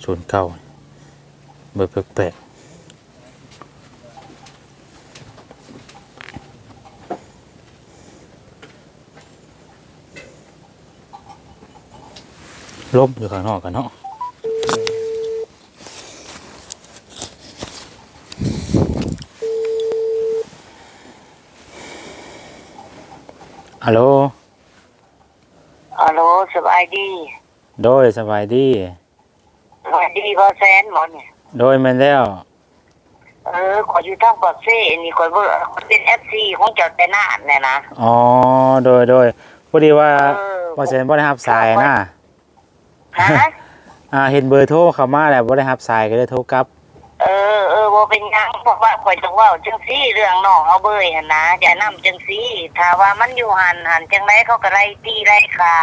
ສູນເກົ່າ ເບີແປກໆ ລົມຢູ່ຂ້າງນອກກັນເນາະ. ອາໂລ ອາໂລ ສະບາຍດີ. ໂດຍ ສະບາຍດີ. ສະບາຍດີ ບ່າວແສນບໍນີ້? ໂດຍ ແມ່ນແລ້ວ. ເອີ ຂ້ອຍຢູ່ທາງປາກເຊນີ້ ຂ້ອຍເບິ່ງ ຂ້ອຍເປັນເອັຟຊີຂອງເຈົ້າແຕ່ນານແຫຼະນະ. ອໍ ໂດຍ ໂດຍ. ພໍດີວ່າ ເອີ ບ່າວແສນບໍ່ໄດ້ຮັບສາຍນະ. ຮະ? ອ່າ ເຫັນເບີໂທເຂົ້າມາແລ້ວບໍ່ໄດ້ຮັບສາຍ ກໍເລີຍໂທກັບ. ເອີ ເອີ ບໍ່ເປັນຫຍັງ ເພາະວ່າຂ້ອຍຈະເວົ້າຈັ່ງຊີ້ ເລື່ອງນ້ອງເຮົາເບີຫັ້ນນະ ຈະນຳຈັ່ງຊີ້ ຖ້າວ່າມັນຢູ່ຫັ້ນ ຫັ້ນ ຈັ່ງໃດເຂົາກໍໄລ່ຕີໄລ່ຂ້າ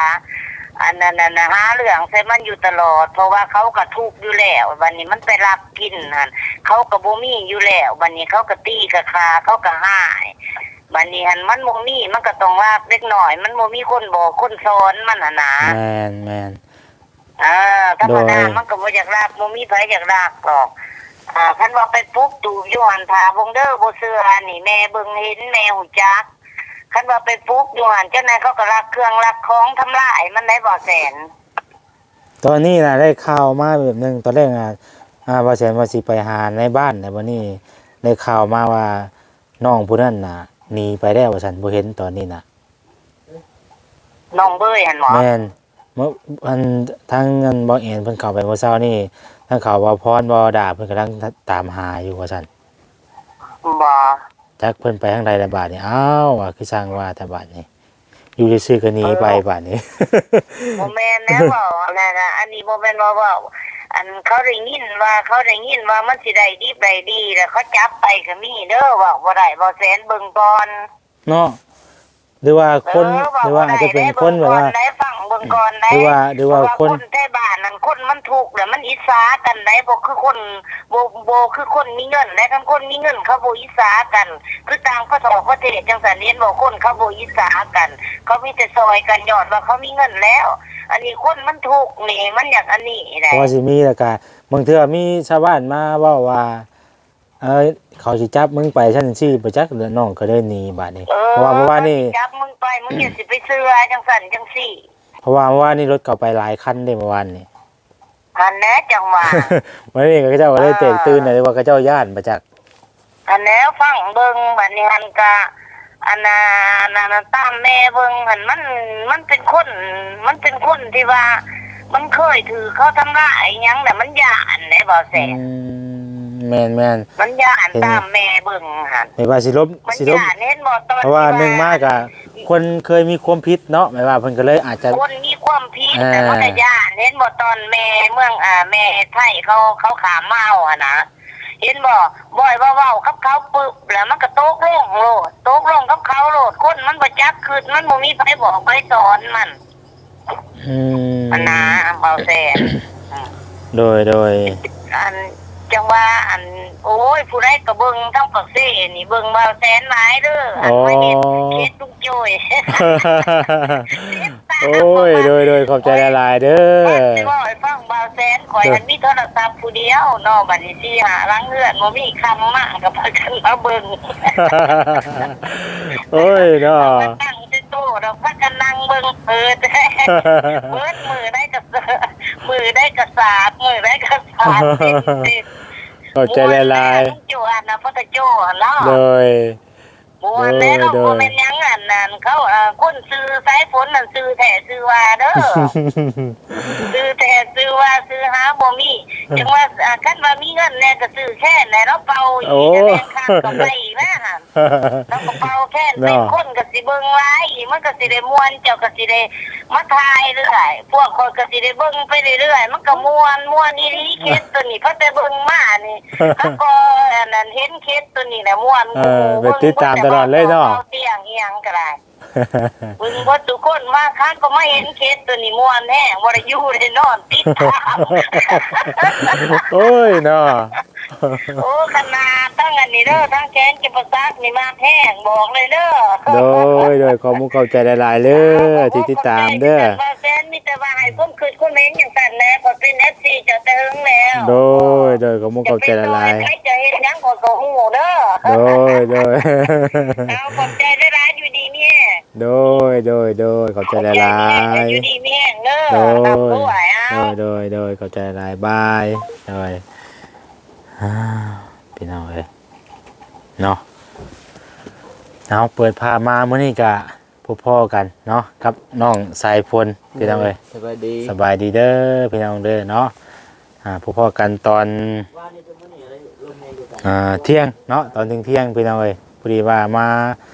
ອັນນັ້ນ ອັນນັ້ນ ຫາເລື່ອງໃສ່ມັນຢູ່ຕະຫຼອດ ເພາະວ່າເຂົາກໍທຸກຢູ່ແລ້ວ. ບັດນີ້ມັນໄປລັກກິນຫັ້ນ ເຂົາກໍບໍ່ມີຢູ່ແລ້ວ ບັດນີ້ເຂົາກໍຕີກໍຂ້າ ເຂົາກໍຮ້າຍ. ບັດນີ້ຫັ້ນມັນບໍ່ມີ ມັນກໍຕ້ອງລັກເດັກນ້ອຍ ມັນບໍ່ມີຄົນບອກຄົນສອນມັນຫັ້ນນະ. ແມ່ນ ແມ່ນ. ເອີ ທຳມະດາ ໂດຍ ມັນກໍບໍ່ຢາກລັກ ບໍ່ມີໃຜຢາກລັກດອກ. ເອີ ຄັນວ່າໄປປຸກຕູບຢູ່ຫັ້ນ ຖ້າເບິ່ງເດີ ບໍ່ເຊື່ອ ອັນນີ້ແມ່ເບິ່ງເຫັນ ແມ່ຮູ້ຈັກ. ຄັນວ່າໄປປຸກຢູ່ຫັ້ນ ຈັ່ງໃດເຂົາກໍລັກເຄື່ອງລັກຂອງ ທຳລາຍມັນໄດ໋ ບ່າວແສນ. ຕອນນີ້ນະ ໄດ້ຂ່າວມາແບບໜຶ່ງ ຕອນແລກນະ ອ່າ ບ່າວແສນວ່າຊິໄປຫາໃນບ້ານ ແຕ່ບັດນີ້ໄດ້ຂ່າວມາວ່າ ນ້ອງຜູ້ນັ້ນນະ ໜີໄປແລ້ວວ່າຊັ້ນ ບໍ່ເຫັນຕອນນີ້ນະ. ນ້ອງເບີຫັ້ນບໍ? ແມ່ນ. ເມື່ອ ອັນ ທາງ ອັນ ບ່າວແອນເພິ່ນເຂົ້າໄປມື້ເຊົ້ານີ້ ທາງເຂົາ ບ່າວພອນ ບ່າວດາ ເພິ່ນກຳລັງຕາມຫາຢູ່ວ່າຊັ້ນ. ບໍ່ ຈັກເພິ່ນໄປທາງໃດລະບາດນີ້. ອ້າວ ວ່າຄືຊ່າງວ່າແຕ່ບາດນີ້ ຢູ່ຊື່ໆກໍໜີໄປ ເອີ ບາດນີ້. ບໍ່ແມ່ນແລ້ວ ເວົ້າອັນນັ້ນນະ ອັນນີ້ບໍ່ແມ່ນວ່າເວົ້າ ອັນ ເຂົາໄດ້ຍິນວ່າ ເຂົາໄດ້ຍິນວ່າມັນຊິໄດ້ດິບໄດ້ດີ ແລ້ວເຂົາຈັບໄປກໍມີເດີ. ເວົ້າບໍ່ໄດ້ ບ່າວແສນ ເບິ່ງກ່ອນ. ເນາະ ຫຼືວ່າຄົນ ເອີ ເວົ້າ ຫຼືວ່າອາດຈະເປັນຄົນແບບວ່າ ຟັງເບິ່ງກ່ອນໄດ໋ ຫຼືວ່າ ຫຼືວ່າ ເພາະວ່າຄົນ ຄົນແຖວບ້ານນັ້ນ ຄົນມັນທຸກແລ້ວມັນອິດສາກັນໄດ໋ ບໍ່ຄືຄົນ ບໍ່ ບໍ່ຄືຄົນມີເງິນໄດ໋. ຄັນຄົນມີເງິນເຂົາບໍ່ອິດສາກັນ ຄືຕ່າງປະເທດ ປະເທດຈັ່ງຊັ້ນ ເຫັນບໍ່ ຄົນເຂົາບໍ່ອິດສາກັນ ເຂົາມີແຕ່ຊ່ອຍກັນ ຍ້ອນວ່າເຂົາມີເງິນແລ້ວ. ອັນນີ້ຄົນມັນທຸກນີ້ ມັນຢາກອັນນີ້ໄດ໋ ວ່າຊິມີ ແລ້ວກະບາງເທື່ອມີຊາວບ້ານມາເວົ້າວ່າ ເອີ ເຂົາຊິຈັບມຶງໄປຊັ້ນຊີ້ ບໍ່ຈັກ ນ້ອງກໍເລີຍໜີບາດນີ້. ເອີ ເພາະວ່າເມື່ອວານນີ້ ເຂົາຊິຈັບມຶງໄປ ມຶງຢ່າຊິໄປເຊື່ອຈັ່ງຊັ້ນຈັ່ງຊີ້. ເພາະວ່າເມື່ອວານນີ້ລົດເຂົາໄປຫຼາຍຄັນເດ້ ເມື່ອວານນີ້. ຫັ້ນແຫຼະ ຈັ່ງວ່າ ມື້ນີ້ເຂົາເຈົ້າກໍເລີຍແຕກຕື່ນ ເອີ ຫຼືວ່າເຂົາເຈົ້າຢ້ານບໍ່ຈັກ. ຫັ້ນແຫຼະ ຟັງເບິ່ງ ບາດນີ້ຫັ້ນກະ ອັນນ່າ ອັນນັ້ນ ຕາມແມ່ເບິ່ງຫັ້ນ ມັນ ມັນເປັນຄົນ ມັນເປັນຄົນທີ່ວ່າ ມັນເຄີຍຖືກເຂົາທຳລາຍຫຍັງນະ ມັນຢ້ານເດ້ ບ່າວແສນ. ອືມ ແມ່ນໆ ມັນຢ້ານ ເຫັນ ຕາມແມ່ເບິ່ງຫັ້ນ ແບບວ່າຊິລົບ ມັນ ຊິລົບ ຢ້ານ ເຫັນບໍ່ ຕອນ ເພາະວ່າ ທີ່ວ່າ ໜຶ່ງມາກະ ຄົນເຄີຍມີຄວາມຜິດເນາະ ແບບວ່າເພິ່ນກໍເລີຍອາດຈະ ຄົນມີຄວາມຜິດ ເອີ ແລ້ວມັນກໍຢ້ານ ເຫັນບໍ່ ຕອນແມ່ເມືອງ ອ່າ ແມ່ໄທເຂົາ ເຂົາຂ້າມມາເອົາຫັ້ນນະ. ເຫັນບໍ່ ບ່ອຍວ່າເວົ້າກັບເຂົາປຶບ ແລ້ວມັນກໍຕົກລົງໂລດ ຕົກລົງກັບເຂົາໂລດ. ຄົນມັນບໍ່ຈັກຄິດ ມັນບໍ່ມີໃຜບອກໃຜສອນມັນ. ອືມ ອັນນາ ບ່າວແສນ. ໂດຍ ໂດຍ ອັນ ຈັ່ງວ່າ ອັນ ໂອ້ຍ ຜູ້ໃດກໍເບິ່ງທາງປາກເຊນີ້ ເບິ່ງບ່າວແສນຫຼາຍເດີ ອັນ ໂອ້ ມາເຮັດເຂດລຸງໂຈ້ຍ. ໂອ້ຍ ໂດຍ ໂດຍ ຂອບໃຈຫຼາຍໆເດີ. ຊິເວົ້າໃຫ້ຟັງ ບ່າວແສນ ຂ້ອຍຫັ້ນມີໂທລະສັບຜູ້ດຽວເນາະ ບັດນີ້ສີ່ຫ້າຫຼັງເຮືອນບໍ່ມີ ຄ່ຳມາກໍພາກັນມາເບິ່ງ. ໂອ້ຍເນາະ ເອົາມາຕັ້ງໃສ່ໂຕດອກ ພາກັນນັ່ງເບິ່ງເປີດ ເບິດມື້ໃດກໍ ມື້ໃດກໍສາດ ມື້ໃດກໍສາດ ເຕັມໆ. ຂອບໃຈຫຼາຍໆ ລຸງໂຈ້ຫັ້ນນະ ພໍ່ຕາໂຈ້ຫັ້ນເນາະ. ໂດຍ ມ່ວນແລ້ວ ໂດຍ ບໍ່ແມ່ນຫຍັງ ອັນນັ້ນ ເຂົາ ເອີ ຄົນຊື່ສາຍຝົນນັ້ນ ຊື່ແທ້ຊື່ວ່າເດີ ຊື່ແທ້ຊື່ວ່າ ຊື່ຫາບໍ່ມີ. ຈັ່ງວ່າ ອາ ຄັນວ່າມີເງິນແດ່ກໍຊື້ແຄ້ນແດ່ເນາະ ເປົ່າອີກ ໂອ້ ກະແດງຄັກກໍໄປອີກນະ ເຮົາກໍເປົ່າແຄ້ນ ເນາະ ເປັນຄົນກໍຊິເບິ່ງຫຼາຍອີກ ມັນກໍຊິໄດ້ມ່ວນ ເຈົ້າກໍຊິໄດ້ມາຖ່າຍເລື້ອຍ ພວກຂ້ອຍກໍຊິໄດ້ເບິ່ງໄປເລື້ອຍໆ ມັນກໍມ່ວນ ມ່ວນອີ່ຫຼີ ເຂດໂຕນີ້ ເພາະແຕ່ເບິ່ງມານີ້ ເຮົາກໍ ອັນນັ້ນ ເຫັນເຂດ ຕົວນີ້ນະມ່ວນ ເອີ ແບບຕິດຕາມຕະຫຼອດເລີຍເນາະ ເວົ້າສຽງອີ່ຫຍັງກໍໄດ້ ເບິ່ງເບິດທຸກຄົນ ມາຄັ້ງກໍມາເຫັນເຂດຕົວນີ້ມ່ວນແຮງ ບໍ່ໄດ້ຢູ່ໄດ້ນອນຕິດຕາມ. ໂອ້ຍເນາະ ໂອ້ ຂະໜາດທັງອັນນີ້ເດີ ທັງແຂນຈຳປາສັກນີ້ມັກແຮງ ບອກເລີຍເດີ. ໂດຍ ໂດຍ ຂອບມຸກຂອບໃຈຫຼາຍໆເດີ ອ່າ ທີ່ຕິດຕາມເດີ ຂອບໃຈຄືກັນ ບ່າວແສນ ມີແຕ່ວ່າໃຫ້ຄວາມຄິດຄວາມເຫັນຈັ່ງຊັ້ນແຫຼະ ຂ້ອຍເປັນເອັຟຊີເຈົ້າແຕ່ເຫິງແລ້ ໂດຍ ໂດຍ ຂອບມຸກຂອບໃຈຫຼາຍໆ ໃຜຈະເຮັດຫຍັງຂ້ອຍກໍຮູ້ເດີ. ໂດຍ ໂດຍ ເອົາ ຂອບໃຈຫຼາຍໆ ຢູ່ດີມີແຮງ. ໂດຍ ໂດຍ ໂດຍ ຂອບໃຈຫຼາຍໆ ຢູ່ດີມີແຮງເດີ. ໂດຍ ໂດຍ ໂດຍ ຂອບໃຈຫຼາຍໆ ບາຍ. ໂດຍ ອ່າ ພີ່ນ້ອງເອີຍ ເນາະ ເຮົາເປີດພາບມາມື້ນີ້ກະພົບພໍ້ກັນເນາະ ກັບນ້ອງສາຍຝົນ ພີ່ນ້ອງເອີຍ. ສະບາຍດີ ສະບາຍດີເດີພີ່ນ້ອງເດີເນາະ. ອ່າ ພົບພໍ້ກັນຕອນ ອ່າ ທ່ຽງເນາະ ຕອນທ່ຽງໆ ພີ່ນ້ອງເອີຍ. ພໍດີວ່າມາ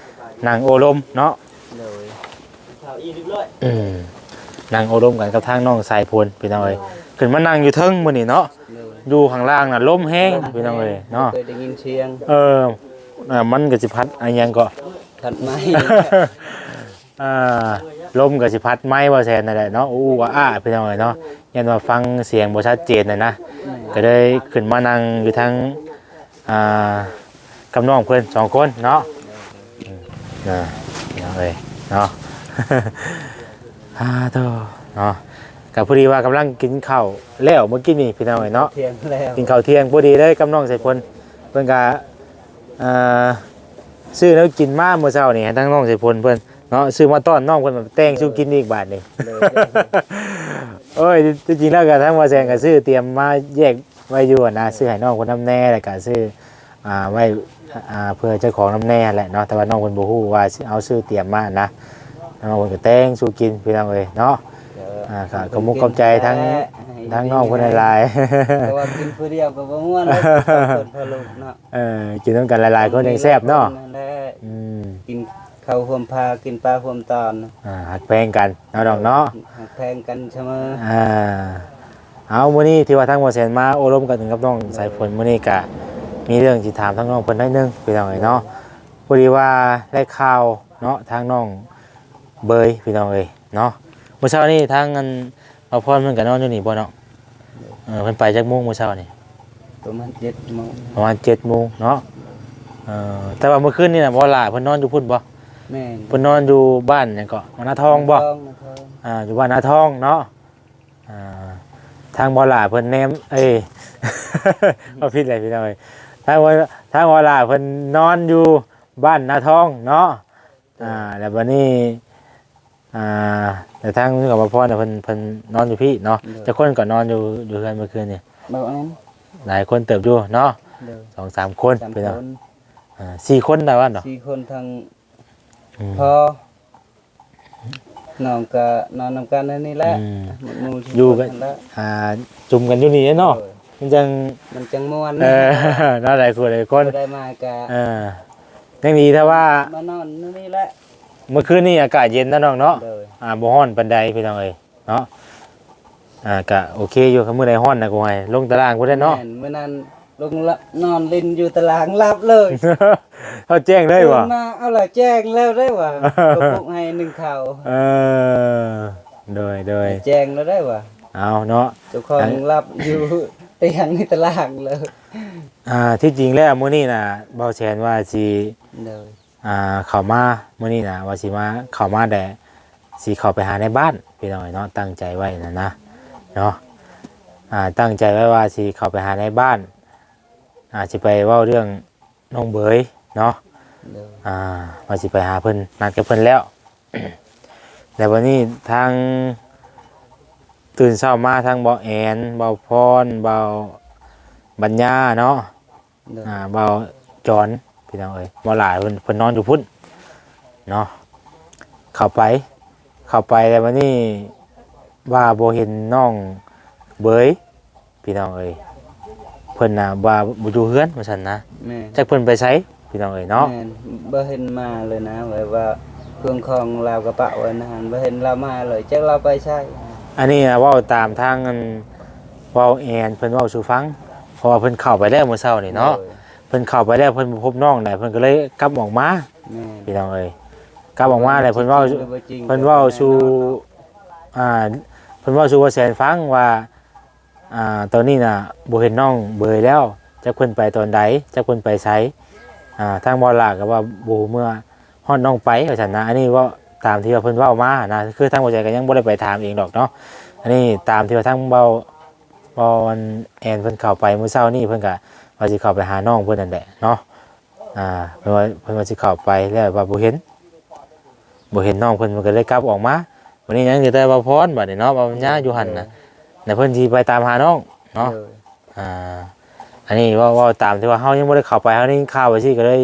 ນັ່ງໂອ້ລົມເນາະ ໂດຍ ອືມ ນັ່ງໂອ້ລົມກັນກັບທາງນ້ອງສາຍຝົນ ພີ່ນ້ອງເອີຍ. ໂດຍ ຂຶ້ນມານັ່ງຢູ່ເທິງມື້ນີ້ເນາະ ໂດຍ ຢູ່ຂ້າງລ່າງນະລົມແຮງ ລົມແຮງ ພີ່ນ້ອງເອີຍເນາະ. ບໍ່ເຄີຍໄດ້ຍິນສຽງ ເອີ ອ່າ ມັນກໍຊິພັດ ອາ ຫຍັງເກາະ ພັດໄມ້ ອ່າ ລົມກໍຊິພັດໄມ້ບໍ່ແຊນນັ້ນແຫຼະເນາະ ອູໆອາໆ ພີ່ນ້ອງເອີຍເນາະ. ຢ້ານວ່າຟັງສຽງບໍ່ຊັດເຈນນະນະ ແມ່ນ ກໍເລີຍຂຶ້ນມານັ່ງຢູ່ທາງ ອ່າ ກັບນ້ອງເພິ່ນສອງຄົນເນາະ. ອືມ ເອີ ພີ່ນ້ອງເອີຍເນາະ ອາ ໂທ ເນາະ ກໍພໍດີວ່າກຳລັງກິນເຂົ້າແລ້ວມື້ກີ້ນີ້ ພີ່ນ້ອງເອີຍເນາະ. ທ່ຽງແລ້ວ ກິນເຂົ້າທ່ຽງພໍດີເລີຍກັບນ້ອງສາຍຝົນ. ເພິ່ນກໍ ອ່າ ຊື້ແນວກິນມາມື້ເຊົ້ານີ້ໃຫ້ທາງນ້ອງສາຍຝົນເພິ່ນເນາະ ຊື້ມາຕ້ອນນ້ອງເພິ່ນ ແຕ່ງສູ່ກິນອີກບາດນີ້. ໂດຍ ໂອ້ຍ ທີ່ຈິງແລ້ວກໍທາງບ່າວແສງກໍຊື້ຕຽມມາແຍກໄວ້ຢູ່ຫັ້ນນະ ຊື້ໃຫ້ນ້ອງເພິ່ນນຳແດ່ ແລ້ວກໍຊື້ ອ່າ ໄວ້ ອ່າ ເພື່ອເຈົ້າຂອງນຳແດ່ຫັ້ນແຫຼະເນາະ. ແຕ່ວ່ານ້ອງເພິ່ນບໍ່ຮູ້ວ່າເຮົາຊື້ຕຽມມານະ ນ້ອງເພິ່ນກໍແຕ່ງສູ່ກິນ ພີ່ນ້ອງເອີຍເນາະ. ເອີ ອ່າ ກໍຂອບມຸກຂອບໃຈທາງ ໃຫ້ ທາງນ້ອງເພິ່ນຫຼາຍໆ ເພາະວ່າກິນຜູ້ດຽວກໍບໍ່ມ່ວນເລີຍ ເພິ່ນເພິ່ນເນາະ. ເອີ ກິນນຳກັນຫຼາຍໆຄົນຈັ່ງແຊບເນາະ. ອືມ ກິນເຂົ້າຮ່ວມພາ ກິນປາຮ່ວມຕອນ ອ່າ ຮັກແພງກັນເນາະນ້ອງເນາະ ຮັກແພງກັນສະເໝີ. ອ່າ ເອົາ ມື້ນີ້ຖືວ່າທາງບ່າວແສນມາໂອ້ລົມກັນກັບນ້ອງສາຍຝົນ ມື້ນີ້ກະມີເລື່ອງຊິຖາມທາງນ້ອງເພິ່ນໜ້ອຍໜຶ່ງ ພີ່ນ້ອງເອີຍເນາະ. ພໍດີວ່າໄດ້ຂ່າວເນາະ ທາງນ້ອງເບີຍ ພີ່ນ້ອງເອີຍເນາະ. ມື້ເຊົ້ານີ້ທາງອັນ ບ່າວພອນເພິ່ນກໍນອນຢູ່ນີ້ບໍ່ເນາະ? ໂດຍ ເອີ ເພິ່ນໄປຈັກໂມງມື້ເຊົ້ານີ້? ປະມານເຈັດໂມງ ປະມານເຈັດໂມງເນາະ. ເອີ ແຕ່ວ່າມື້ຄືນນີ້ນະ ບໍ່ຫຼ້າເພິ່ນນອນຢູ່ພຸ້ນບໍ່? ແມ່ນ ເພິ່ນນອນຢູ່ບ້ານຫຍັງເກາະ ນາທອງບໍ່? ນາທອງ ນາທອງ ອ່າ ຢູ່ບ້ານນາທອງເນາະ. ອ່າ ທາງບໍ່ຫຼ້າເພິ່ນແນມ ເອີຍ ເວົ້າຜິດແຫຼະພີ່ນ້ອງເອີຍ. ທາງບໍ່ ທາງບໍ່ຫຼ້າເພິ່ນນອນຢູ່ບ້ານນາທອງເນາະ. ອ່າ ແລ້ວບັດນີ້ ອ່າ ແລ້ວທາງນີ້ກໍມາພໍ້ນະ ເພິ່ນ ເພິ່ນນອນຢູ່ພີ້ເນາະ. ໂດຍ ຈັກຄົນກໍນອນຢູ່ ຢູ່ເຮືອນເມື່ອຄືນນີ້? ບໍ່ອັນນັ້ນ ຫຼາຍຄົນເຕີບຢູ່ເນາະ. ໂດຍ ສອງສາມຄົນ ສາມຄົນ ພີ່ນ້ອງ. ອ່າ ສີ່ຄົນໄດ້ວ່າເນາະ ສີ່ຄົນທັງ ອືມ ພໍ່ ນ້ອງກໍນອນນຳກັນອັນນີ້ແຫຼະ ອືມ ໝູ່ຢູ່ກັນ ອ່າ ຈຸ່ມກັນຢູ່ນີ້ເນາະ. ໂດຍ ມັນຈັ່ງ ມັນຈັ່ງມ່ວນ ເອີ ເນາະ ຫຼາຍຄົນ ຫຼາຍຄົນ ຜູ້ໃດມາກໍ ເອີ ຍັງດີຖ້າວ່າມານອນຢູ່ນີ້ແຫຼະ. ເມື່ອຄືນນີ້ອາກາດເຢັນເນາະນ້ອງເນາະ. ໂດຍ ອ່າ ບໍ່ຮ້ອນປານໃດພີ່ນ້ອງເອີຍເນາະ. ອ່າ ກະໂອເຄຢູ່ ຄັນມື້ໃດຮ້ອນນະ ກໍໃຫ້ລົງຕາລ່າງພຸ້ນແຫຼະເນາະ. ແມ່ນ ມື້ນັ້ນລົງລະ ນອນຫຼິ້ນຢູ່ຕາລ່າງ ຫຼັບເລີຍ ເຂົ້າແຈ້ງເລີຍຫວາ? ຕື່ນມາ ເອົາລະ ແຈ້ງແລ້ວໄດ້ຫວາ? ກໍປຸກໃຫ້ໜຶ່ງເຂົ້າ. ເອີ ໂດຍ ໂດຍ ແຈ້ງແລ້ວໄດ້ຫວາ? ເອົາເນາະ ເຈົ້າຂອງຫຼັບຢູ່ຕຽງໃນຕາລ່າງເລີຍ. ອ່າ ທີ່ຈິງແລ້ວມື້ນີ້ນະ ບ່າວແສນວ່າຊິ ໂດຍ ອ່າ ເຂົ້າມາມື້ນີ້ນະ ວ່າຊິມາ ເຂົ້າມາແຕ່ຊິເຂົ້າໄປຫາໃນບ້ານ ພີ່ນ້ອງເນາະ ຕັ້ງໃຈໄວ້ນັ້ນນະເນາະ. ອ່າ ຕັ້ງໃຈໄວ້ວ່າຊິເຂົ້າໄປຫາໃນບ້ານ ອ່າ ຊິໄປເວົ້າເລື່ອງນ້ອງເບີຍເນາະ. ໂດຍ ອ່າ ວ່າຊິໄປຫາເພິ່ນ ນັດກັບເພິ່ນແລ້ວ. ແລ້ວບັດນີ້ທາງ ຕື່ນເຊົ້າມາ ທາງບ່າວແອນ ບ່າວພອນ ບ່າວບັນຍາເນາະ. ໂດຍ ອ່າ ບ່າວຈອນ ພີ່ນ້ອງເອີຍ ບໍ່ຫຼາຍ ເພິ່ນ ເພິ່ນນອນຢູ່ພຸ້ນເນາະ. ເຂົ້າໄປ ເຂົ້າໄປແລ້ວບັດນີ້ວ່າບໍ່ເຫັນນ້ອງເບີຍ ພີ່ນ້ອງເອີຍ. ເພິ່ນນະວ່າບໍ່ຢູ່ເຮືອນວ່າຊັ້ນນະ. ແມ່ນ ຈັກເພິ່ນໄປໃສ ພີ່ນ້ອງເອີຍເນາະ. ແມ່ນ ບໍ່ເຫັນມາເລີຍນະ ແບບວ່າເຄື່ອງຂອງລາວກະປະໄວ້ໃນຫັ້ນ ບໍ່ເຫັນລາວມາເລີຍ ຈັກລາວໄປໃສ. ອັນນີ້ນະ ເວົ້າຕາມທາງອັນ ເວົ້າແອນເພິ່ນເວົ້າສູ່ຟັງ ເພາະວ່າເພິ່ນເຂົ້າໄປແລ້ວມື້ເຊົ້ານີ້ເນາະ. ໂດຍ ເພິ່ນເຂົ້າໄປແລ້ວ ເພິ່ນບໍ່ພົບນ້ອງໃດ ເພິ່ນກໍເລີຍກັບອອກມາ. ແມ່ນ ພີ່ນ້ອງເອີຍ ກັບອອກມາແລ້ວ ເພິ່ນເວົ້າ ເພິ່ນເວົ້າສູ່ ອ່າ ເພິ່ນເວົ້າສູ່ບ່າວແສນຟັງວ່າ ອ່າ ຕອນນີ້ນະບໍ່ເຫັນນ້ອງເບີຍແລ້ວ ຈັກເພິ່ນໄປຕອນໃດ ຈັກເພິ່ນໄປໃສ. ອ່າ ທາງບ່າວຫຼ້າກໍວ່າບໍ່ຮູ້ເມື່ອຮອດນ້ອງໄປວ່າຊັ້ນນະ. ອັນນີ້ເວົ້າຕາມທີ່ວ່າເພິ່ນເວົ້າມານະ ຄືທາງບ່າວແສນກໍຍັງບໍ່ໄດ້ໄປຖາມເອງດອກເນາະ. ອັນນີ້ຕາມທີ່ວ່າທາງບ່າວ ເວົ້າອັນແອນເພິ່ນເຂົ້າໄປມື້ເຊົ້ານີ້ ເພິ່ນກະວ່າຊິເຂົ້າໄປຫານ້ອງເພິ່ນນັ້ນແຫຼະເນາະ. ອ່າ ເພິ່ນວ່າ ເພິ່ນວ່າຊິເຂົ້າໄປ ແລ້ວວ່າບໍ່ເຫັນ ບໍ່ເຫັນນ້ອງເພິ່ນ ເພິ່ນກໍເລີຍກັບອອກມາ. ບັດນີ້ຍັງເຫຼືອແຕ່ບ່າວພອນບັດນີ້ເນາະ ບ່າວບັນຍາຢູ່ຫັ້ນນະ ແລ້ວເພິ່ນຊິໄປຕາມຫານ້ອງເນາະ. ອ່າ ອັນນີ້ເວົ້າ ເວົ້າຕາມທີ່ວ່າເຮົາຍັງບໍ່ໄດ້ເຂົ້າໄປ ເຮົາໄດ້ຍິນຂ່າວໄວ້ຊີ້ ກໍເລີຍ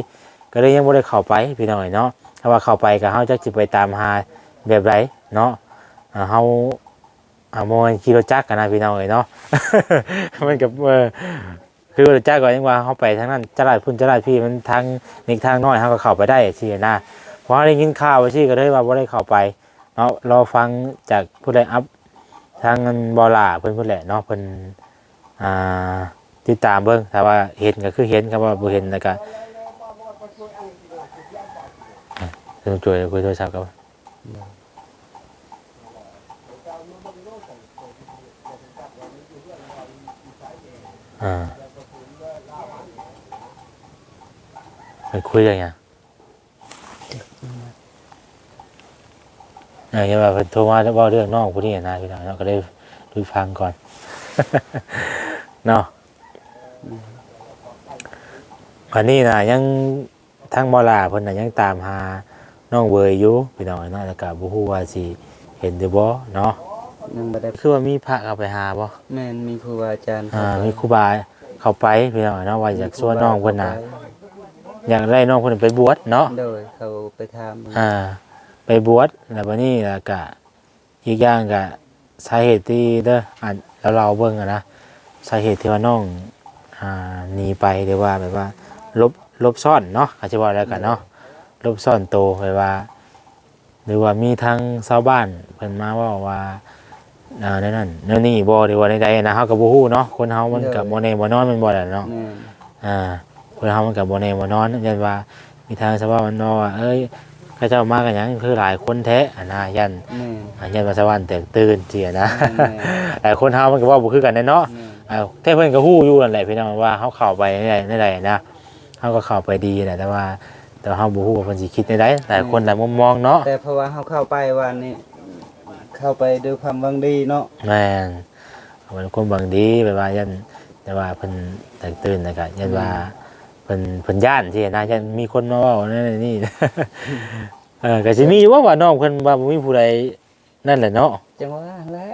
ກໍເລີຍຍັງບໍ່ໄດ້ເຂົ້າໄປພີ່ນ້ອງເອີຍເນາະ. ຖ້າວ່າເຂົ້າໄປກໍເຮົາຈັກຊິໄປຕາມຫາແບບໃດເນາະ. ອ່າ ເຮົາ ອ່າ ບໍ່ແມ່ນຂີ່ລົດຈັກຫັ້ນນະພີ່ນ້ອງເອີຍເນາະ. ມັນກໍ ເອີ ຄືລົດຈັກກໍຍັງວ່າເຮົາໄປທາງນັ້ນຈະລາດພຸ້ນຈະລາດພີ້ ມັນທາງເລັກທາງນ້ອຍ ເຮົາກໍເຂົ້າໄປໄດ້ຊີ້ນະ. ເພາະເຮົາໄດ້ຍິນຂ່າວໄວ້ຊີ້ ກໍເລີຍວ່າບໍ່ໄດ້ເຂົ້າໄປເນາະ. ລໍຟັງຈາກຜູ້ໃດອັບ ທາງອັນບໍ່ຫຼ້າເພິ່ນພຸ້ນແຫຼະເນາະ ເພິ່ນ ອ່າ ຕິດຕາມເບິ່ງ ຖ້າວ່າເຫັນກໍຄືເຫັນ ຄັນວ່າບໍ່ເຫັນແລ້ວກໍ ເອີ ຊ່ວຍຄຸຍໂທລະສັບກັບ ອ່າ ມັນຄຸຍເລື່ອງຫຍັງ? ເອີ ຢ່າວ່າເພິ່ນໂທມາເວົ້າເລື່ອງນ້ອງຜູ້ນີ້ນະ ພີ່ນ້ອງເນາະ ກໍໄດ້ໄດ້ຟັງກ່ອນເນາະ. ອັນນີ້ນະ ຍັງ ທາງບໍ່ຫຼ້າເພິ່ນນະ ຍັງຕາມຫານ້ອງເຫວີຍຢູ່ ພີ່ນ້ອງເນາະ ແລ້ວກໍບໍ່ຮູ້ວ່າຊິເຫັນຫຼືບໍ່ເນາະ. ຍັງບໍ່ໄດ້ ຄືວ່າມີພະເຂົ້າໄປຫາບໍ່? ແມ່ນ ມີຄູບາອາຈານ ອ່າ ເຂົ້າໄປ ມີຄູບາເຂົ້າໄປ ພີ່ນ້ອງເນາະ ວ່າຢາກຊວນນ້ອງເພິ່ນນະ ມີຄູບາເຂົ້າໄປ ຢາກໄດ້ນ້ອງເພິ່ນໄປບວດເນາະ. ໂດຍ ເຂົາໄປຖາມ ອ່າ ໄປບວດ ແລ້ວບັດນີ້ ແລ້ວກະ ອີກຢ່າງກະສາເຫດທີ່ເດີ ອັນ ລາວເລົ່າເບິ່ງຫັ້ນນະ ສາເຫດທີ່ວ່ານ້ອງ ອ່າ ໜີໄປ ຫຼືວ່າແບບວ່າຫຼົບ ຫຼົບຊ້ອນເນາະ ເຂົາຊິເວົ້າແລ້ວກັນເນາະ ຫຼົບຊ້ອນໂຕ ແບບວ່າ ຫຼືວ່າມີທາງຊາວບ້ານເພິ່ນມາເວົ້າວ່າ ອ່າ ແນວນັ້ນແນວນີ້ບໍ່ ຫຼືວ່າໃດໆນະ ເຮົາກໍບໍ່ຮູ້ເນາະ. ຄົນເຮົາມັນກໍ ໂດຍ ບໍ່ແນ່ບໍ່ນອນ ແມ່ນບໍ່ລະເນາະ? ແມ່ນ ອ່າ ຄົນເຮົາມັນກໍບໍ່ແນ່ບໍ່ນອນ ຢ້ານວ່າມີທາງຊາວບ້ານເວົ້າວ່າ ເອີຍ ເຂົາເຈົ້າມາກັນຫຍັງຄືຫຼາຍຄົນແທ້ຫັ້ນນະ ຢ້ານ ແມ່ນ ອ່າ ຢ້ານວ່າຊາວບ້ານແຕກຕື່ນຊີ້ນະ. ແມ່ນໆ ຫຼາຍຄົນເຮົາມັນກໍເວົ້າບໍ່ຄືກັນແດ່ເນາະ. ແມ່ນ ອ່າ ແຕ່ເພິ່ນກໍຮູ້ຢູ່ນັ້ນແຫຼະ ພີ່ນ້ອງ ວ່າເຮົາເຂົ້າໄປໃນໃດ ໃນໃດນະ ເຮົາກໍເຂົ້າໄປດີແຫຼະ ແຕ່ວ່າ ແຕ່ວ່າເຮົາບໍ່ຮູ້ວ່າເພິ່ນຊິຄິດແນວໃດ ຫຼາຍຄົນ ແມ່ນ ຫຼາຍມຸມມອງເນາະ. ແຕ່ເພາະວ່າເຮົາເຂົ້າໄປວ່ານີ້ ເຂົ້າໄປດ້ວຍຄວາມຫວັງດີເນາະ. ແມ່ນ ເຮົາເປັນຄົນຫວັງດີ ແບບວ່າຢ້ານ ແຕ່ວ່າເພິ່ນແຕກຕື່ນ ແລ້ວກໍຢ້ານວ່າ ແມ່ນ ເພິ່ນ ເພິ່ນຢ້ານຊີ້ນະ ຢ້ານມີຄົນມາເວົ້ານັ້ນນີ້. ເອີ ກໍຊິມີຢູ່ວ່າ ວ່ານ້ອງເພິ່ນວ່າບໍ່ມີຜູ້ໃດ ນັ້ນແຫຼະເນາະ ຈັ່ງວ່າຫັ້ນແຫຼະ.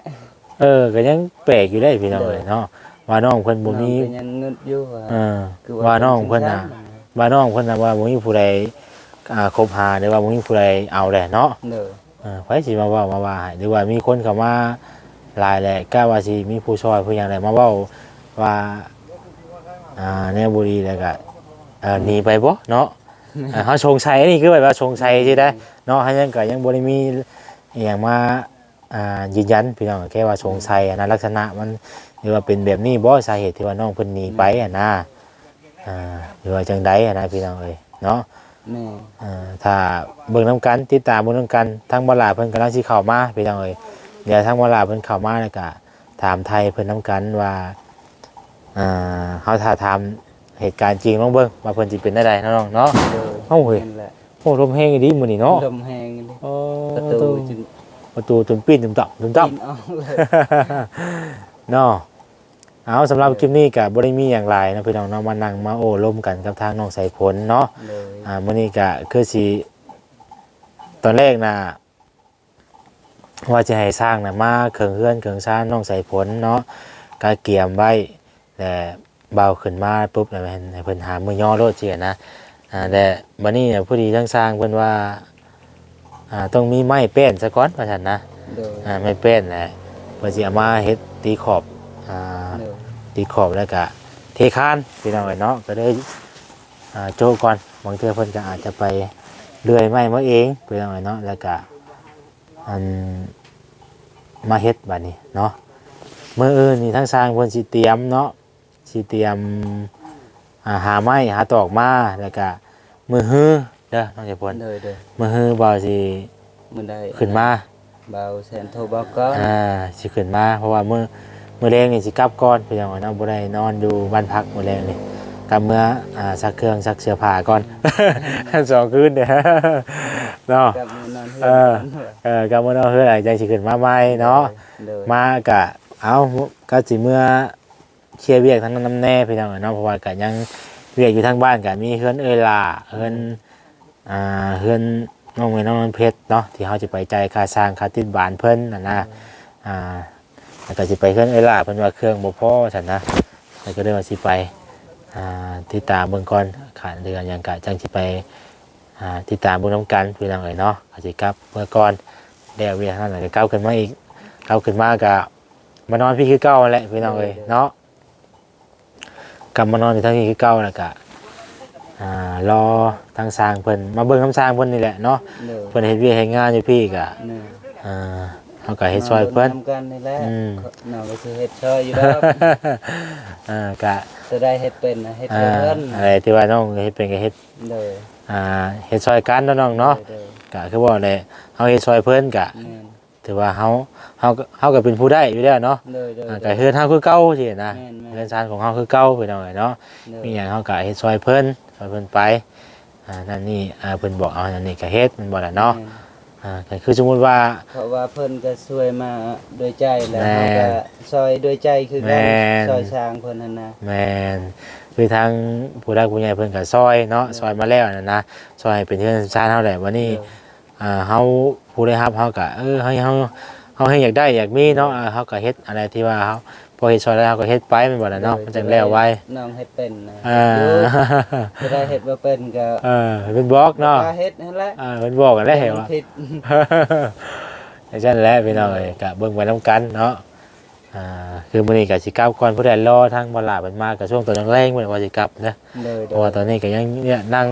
ເອີ ກໍຍັງແປກຢູ່ເດ້ພີ່ນ້ອງເອີຍເນາະ ໂດຍ ວ່ານ້ອງເພິ່ນບໍ່ມີ ນ້ອງກໍຍັງງຶດຢູ່ວ່າ ເອີ ຄືວ່າ ວ່ານ້ອງເພິ່ນນະ ເປັນຈັ່ງຊັ້ນ ວ່ານ້ອງເພິ່ນນະວ່າບໍ່ມີຜູ້ໃດ ອ່າ ຄົບຫາ ຫຼືວ່າບໍ່ມີຜູ້ໃດເອົາແຫຼະເນາະ. ໂດຍ ເອີ ໃຜຊິມາເວົ້າມາວ່າໃຫ້ ຫຼືວ່າມີຄົນເຂົ້າມາຫຼາຍແຫຼະ ກະວ່າຊິມີຜູ້ຊ່ອຍຜູ້ຫຍັງແຫຼະ ມາເວົ້າວ່າ ອ່າ ແນວບໍ່ດີ ແລ້ວກະ ເອີ ໜີໄປບໍ່ເນາະ. ເອີ ເຮົາສົງໄສ ອັນນີ້ຄືແບບວ່າສົງໄສ ອືມ ຊີ້ນະເນາະ ເຮົາຍັງ ກໍຍັງບໍ່ໄດ້ມີອີ່ຫຍັງມາ ອ່າ ຢືນຢັນພີ່ນ້ອງ ແຄ່ວ່າສົງໄສຫັ້ນນະ ລັກສະນະມັນ ຫຼືວ່າເປັນແບບນີ້ບໍ່ ສາເຫດທີ່ວ່ານ້ອງເພິ່ນໜີໄປຫັ້ນນະ ອ່າ ຫຼືວ່າຈັ່ງໃດຫັ້ນນະ ພີ່ນ້ອງເອີຍເນາະ. ແມ່ນ ເອີ ຖ້າເບິ່ງນຳກັນ ຕິດຕາມເບິ່ງນຳກັນ ທາງບໍ່ຫຼ້າເພິ່ນກຳລັງຊິເຂົ້າມາ ພີ່ນ້ອງເອີຍ. ດຽວທາງບໍ່ຫຼ້າເພິ່ນເຂົ້າມາ ແລ້ວກະຖາມໄຖ່ເພິ່ນນຳກັນວ່າ ອ່າ ເຮົາຖ້າຖາມເຫດການຈິງລອງເບິ່ງວ່າເພິ່ນຊິເປັນແນວໃດເນາະ ນ້ອງເນາະ. ໂດຍ ເອົ້າ ເຮີ້ຍ ແມ່ນແຫຼະ ໂອ້ ລົມແຮງອີ່ຫຼີມື້ນີ້ເນາະ ລົມແຮງອີ່ຫຼີ. ໂອ້ ປະຕູຈົນ ປະຕູຈົນປີ້ນຕຸ່ມຕ່ຳ ຕຸ່ມຕ່ຳ ປີ້ນອອກເລີຍເນາະ. ເອົາ ສຳລັບ ໂດຍ ຄລິບນີ້ກໍບໍ່ໄດ້ມີຫຍັງຫຼາຍເນາະ ພີ່ນ້ອງເນາະ ມານັ່ງມາໂອ້ລົມກັນກັບທາງນ້ອງສາຍຝົນເນາະ. ໂດຍ ອ່າ ມື້ນີ້ກໍຄືຊິ ຕອນແລກນະ ວ່າຈະໃຫ້ຊ່າງນະມາເຄິ່ງເຮືອນເຄິ່ງຊານນ້ອງສາຍຝົນເນາະ ກະກຽມໄວ້ ແລະ ບ່າວຂຶ້ນມາປຸບ ແລ້ວໃຫ້ເພິ່ນຫາມື້ຍໍໂລດຊີ້ນະ. ອ່າ ແລະ ບັດນີ້ນະ ພໍດີທາງຊ່າງເພິ່ນວ່າ ອ່າ ຕ້ອງມີໄມ້ແປ້ນຊະກ່ອນວ່າຊັ້ນນະ. ໂດຍ ອ່າ ໄມ້ແປ້ນແຫຼະ ເພິ່ນຊິເອົາມາເຮັດຕີຂອບ ອ່າ ໂດຍ ຕີຂອບ ແລ້ວກະເທຄານ ພີ່ນ້ອງເອີຍເນາະ. ກໍເລີຍ ອ່າ ໂຈະກ່ອນ ບາງເທື່ອເພິ່ນກໍອາດຈະໄປເລື່ອຍໄມ້ມາເອງ ພີ່ນ້ອງເອີຍເນາະ ແລ້ວກະ ອັນ ມາເຮັດບາດນີ້ເນາະ. ມື້ອື່ນນີ້ທາງຊ່າງເພິ່ນຊິຕຽມເນາະ ຊິຕຽມ ອ່າ ຫາໄມ້ຫາຕອກມາ ແລ້ວກະມື້ຮືເດີ ນ້ອງໃຈພົນ. ໂດຍໆ ມື້ຮືບ່າວຊິ ມື້ໃດ ຂຶ້ນມາ ບ່າວແຊນໂທບອກກ່ອນ ອ່າ ຊິຂຶ້ນມາ ເພາະວ່າມື້ ມື້ແລງນີ້ຊິກັບກ່ອນ ພີ່ນ້ອງເນາະ ບໍ່ໄດ້ນອນຢູ່ບ້ານພັກມື້ແລງນີ້ ກັບເມືອ ອ່າ ຊັກເຄື່ອງຊັກເສື້ອຜ້າກ່ອນ ສອງຄືນເນາະ ກັບມານອນເຮືອນ ເອີ ກັບມານອນເຮືອນ ຈັ່ງຊິຂຶ້ນມາໃໝ່ເນາະ. ໂດຍ ມາກະ ເອົາ ກໍຊິເມືອເຄຍວຽກທາງນັ້ນນຳແດ່ພີ່ນ້ອງເອີຍເນາະ ເພາະວ່າກໍຍັງວຽກຢູ່ທາງບ້ານ ກໍມີເຮືອນເອື້ອຍຫຼ້າ ເຮືອນ ອ່າ ເຮືອນນ້ອງເມຍ ນ້ອງນວນເພັດເນາະ ທີ່ເຮົາຈະໄປຈ່າຍຄ່າຊ່າງ ຄ່າຕິດບານເພິ່ນຫັ້ນນະ ອ່າ ແລ້ວກໍຊິໄປເຮືອນເອື້ອຍຫຼ້າ ເພິ່ນວ່າເຄື່ອງບໍ່ພໍວ່າຊັ້ນນະ ແລ້ວກໍເລີຍວ່າຊິໄປ ອ່າ ຕິດຕາມເບິ່ງກ່ອນ ຂາດເດືອນຫຍັງກະຈັ່ງຊິໄປ ອ່າ ຕິດຕາມເບິ່ງນຳກັນພີ່ນ້ອງເອີຍເນາະ ກໍຊິກັບເມືອກ່ອນ ແລ້ວວຽກນັ້ນແລ້ວກໍກັບຂຶ້ນມາອີກ ກັບຂຶ້ນມາກໍມານອນພີ້ຄືເກົ່າຫັ້ນແຫຼະພີ່ນ້ອງເອີຍເນາະ ກັບມານອນຢູ່ທາງນີ້ຄືເກົ່າ ແລ້ວກະ ອ່າ ລໍທາງຊ່າງເພິ່ນ ມາເບິ່ງນຳຊ່າງເພິ່ນນີ້ແຫຼະເນາະ ໂດຍ ເພິ່ນເຮັດວຽກເຮັດງານຢູ່ພີ້ກະ ໂດຍ ອ່າ ເຮົາກະເຮັດຊ່ອຍເພິ່ນ ມາເບິ່ງນຳກັນນີ້ແຫຼະ ອືມ ນ້ອງກໍຊິເຮັດຊ່ອຍຢູ່ດອກ ເອີ ກະ ຈະໄດ້ເຮັດເປັນນະ ເຮັດ ເອີ ເຮັດເພິ່ນ ອັນໃດທີ່ວ່ານ້ອງເຮັດເປັນກໍເຮັດ ໂດຍ ອ່າ ເຮັດຊ່ອຍກັນເນາະນ້ອງເນາະ ໂດຍ ໂດຍ ກະຄືວ່າແຫຼະ ເຮົາເຮັດຊ່ອຍເພິ່ນກະ ແມ່ນ ຖືວ່າເຮົາ ເຮົາ ເຮົາກໍເປັນຜູ້ໄດ້ຢູ່ແລ້ວເນາະ ໂດຍ ໂດຍ ອ່າ ໂດຍ ກໍເຮືອນເຮົາຄືເກົ່າຊີ້ນະ ແມ່ນໆ ເຮືອນຊານຂອງເຮົາຄືເກົ່າພີ່ນ້ອງເອີຍເນາະ ໂດຍ ມີຫຍັງເຮົາກໍເຮັດຊ່ອຍເພິ່ນ ຊ່ອຍເພິ່ນໄປ ອ່າ ນັ້ນນີ້ ອ່າ ເພິ່ນບອກເອົານັ້ນນີ້ກໍເຮັດ ແມ່ນບໍ່ລະເນາະ ແມ່ນ ອ່າ ກໍຄືສົມມຸດວ່າ ເພາະວ່າເພິ່ນກໍຊ່ວຍມາດ້ວຍໃຈ ແລ້ວເຮົາກໍ ແມ່ນ ຊ່ອຍດ້ວຍໃຈຄືກັນ ແມ່ນ ຊ່ອຍສ້າງເພິ່ນຫັ້ນນະ ແມ່ນ ຄືທາງຜູ້ຫຼັກຜູ້ໃຫຍ່ເພິ່ນກໍຊ່ອຍເນາະ ໂດຍ ຊ່ອຍມາແລ້ວຫັ້ນນະ ຊ່ອຍໃຫ້ເປັນເຮືອນຊານເຮົາແຫຼະ ບັດນີ້ ໂດຍ ອ່າ ເຮົາຜູ້ໄດ້ຮັບເຮົາກະ ເອີ ເຮົາ ເຮົາ ເຮົາແຮງຢາກໄດ້ຢາກມີເນາະ ເອີ ເຮົາກະເຮັດອັນໃດທີ່ວ່າເຮົາພໍເຮັດຊ່ອຍໄດ້ ເຮົາກະເຮັດໄປ ແມ່ນບໍ່ລະເນາະ ໂດຍ ມັນຈັ່ງແລ້ວໄວ ນ້ອງເຮັດເປັນນະ ເອີ ຈະໄດ້ເຮັດບໍ່ເປັນກະ ເອີ ເປັນບອກເນາະ ເຮັດຫັ້ນແຫຼະ ເອີ ເປັນບອກຫັ້ນແຫຼະ ເຫັນວ່າ ຈັ່ງຊັ້ນແຫຼະພີ່ນ້ອງເອີຍ ກະເບິ່ງໄປນຳກັນເນາະ ອ່າ ຄືມື້ນີ້ກໍຊິກັບກ່ອນ ຜູ້ໃດລໍທາງບໍ່ຫຼ້າເພິ່ນມາ ກໍຊ່ວງຕອນແລງໆ ເພິ່ນວ່າຊິກັບເດີ ໂດຍໆ ເພາະວ່າຕອນນີ້ກໍຍັງ ນີ້ ນັ່ງ